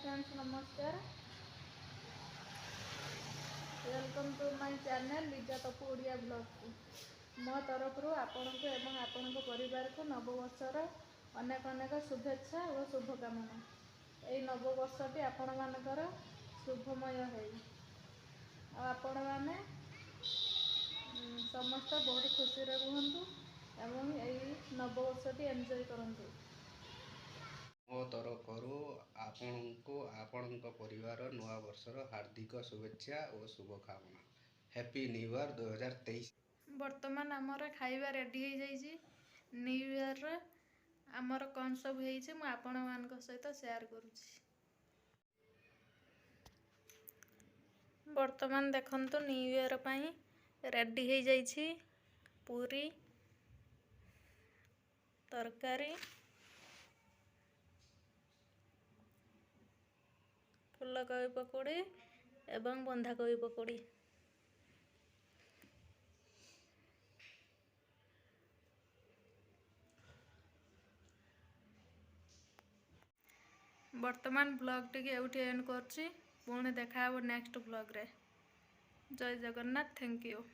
Friends, ନମସ୍କାର। Welcome to my channel Liza Tapu Odia ବ୍ଲଗ୍କୁ। ମୋ ତରଫରୁ ଆପଣଙ୍କୁ ଏବଂ ଆପଣଙ୍କ ପରିବାରକୁ ନବବର୍ଷର ଅନେକ ଅନେକ ଶୁଭେଚ୍ଛା ଓ ଶୁଭକାମନା। ଏଇ ନବବର୍ଷଟି ଆପଣମାନଙ୍କର ଶୁଭମୟ ହେଉ ଆଉ ଆପଣମାନେ ସମସ୍ତେ ବହୁତ ଖୁସିରେ ରୁହନ୍ତୁ ଏବଂ ଏଇ ନବବର୍ଷଟି ଏନ୍ଜୟ କରନ୍ତୁ। ମୋ ତରଫରୁ ଆପଣଙ୍କୁ, ଆପଣଙ୍କ ପରିବାର ନୂଆ ବର୍ଷର ହାର୍ଦ୍ଦିକ ଶୁଭେଚ୍ଛା ଓ ଶୁଭକାମନା। Happy new year 2023। ବର୍ତ୍ତମାନ ଆମର ଖାଇବା ରେଡ଼ି ହେଇଯାଇଛି। ନ୍ୟୁ ଇୟର୍ର ଆମର କ'ଣ ସବୁ ହେଇଛି, ମୁଁ ଆପଣମାନଙ୍କ ସହିତ ସେୟାର କରୁଛି। ବର୍ତ୍ତମାନ ଦେଖନ୍ତୁ, ନ୍ୟୁ ଇୟର୍ ପାଇଁ ରେଡ଼ି ହେଇଯାଇଛି ପୁରୀ ତରକାରୀ, ଫୁଲକୋବି ପକୋଡ଼ି ଏବଂ ବନ୍ଧାକୋବି ପକୋଡ଼ି। ବର୍ତ୍ତମାନ ବ୍ଲଗ୍ଟିକି ଏଇଠି ଏଣ୍ଡ କରୁଛି। ପୁଣି ଦେଖା ହେବ ନେକ୍ସଟ ବ୍ଲଗ୍ରେ। ଜୟ ଜଗନ୍ନାଥ, thank you.